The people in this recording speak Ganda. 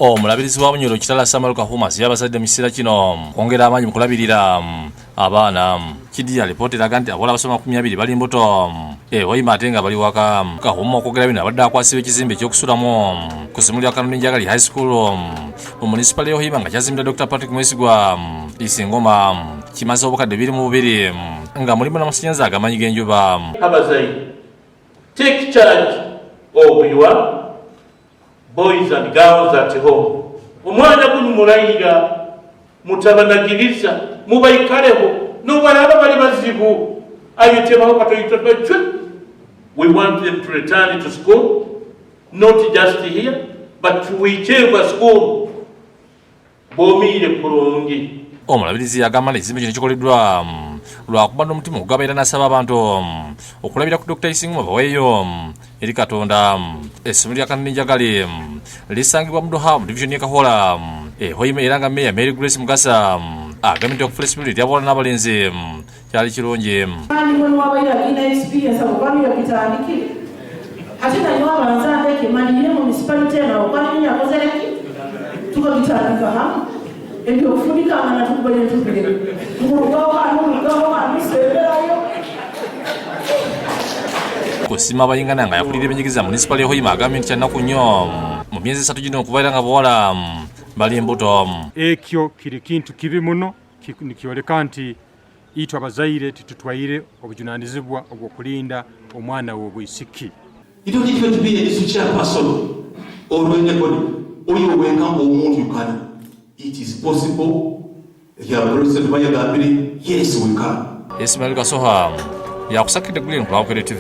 Omulabirizi wa Bunyoro Kitala Samuel Kahuma asabye abazadde mu kiseera kino okwongera amaanyi mu kulabirira abaana. Kiddirira alipoota eraga nti abawala abasoba 20 bali mbuto e Hoima ate nga bali waka. Kahuma okwogera bino abadde akwasibwa ekizimbe eky'okusulamu ku ssomero lya Kanoni Njagali High School mu munisipaali y'e Hoima nga kyazimbibwa Dr. Patrick Mwesigwa Isingoma kimaze obukadde 22 nga mulimu n'amasannyalaze ag'amaanyi g'enjuba. Abazaire, take charge of your boys and girls at home. Omwana guno mulayira, mutabanagiriza, mubaikaleho, nobalaba bali bazibu ayetebaho katoyito. We want them to return to school, not just here but to whichever school bomiire kurungi. Omulabirizi yagamba nti ekizimbe kino kikoleddwa lwakuba n'omutima ogugaba era n'asaba abantu okulabira ku Dr. Isingoma baweeyo eri Katonda. Essomero lya Kanoni Njagali lisangibwa mu Doha mu divisioni y'e Kahola e Hoima era nga Meeya Mary Grace Mugasa agambye nti okufuna essomero ery'abawala n'abalenzi kyali kirungi. Kandi mwe wabaire alina experience abo kwani yakitandikire ate naye wabanza ndeke malire mu municipality eno kwani nyinyi akozereki tukagitandika hamu ebyokufunikanga natukubaire tubire ngulugawo hano olugawo hano semberayo. Kusiima Bayingana nga yakulira ebyenjigiriza munisipaali y'e Hoima agambye nti kyannaku nnyo mu myezi 3 gino okubeera nga bawala bali mbuto. Ekyo kiri kintu kibi muno, nikyoleka nti itwe abazaire titutwaire obujunanizibwa obw'okulinda omwana w'obwisiki. You don't even to be a district chairperson or anybody. Oyo wenka omuntu you can. It is possible. Ya President bayagambire, yes, we can. Ismail Kasoha yakusakidde Green ku Lwabukere TV.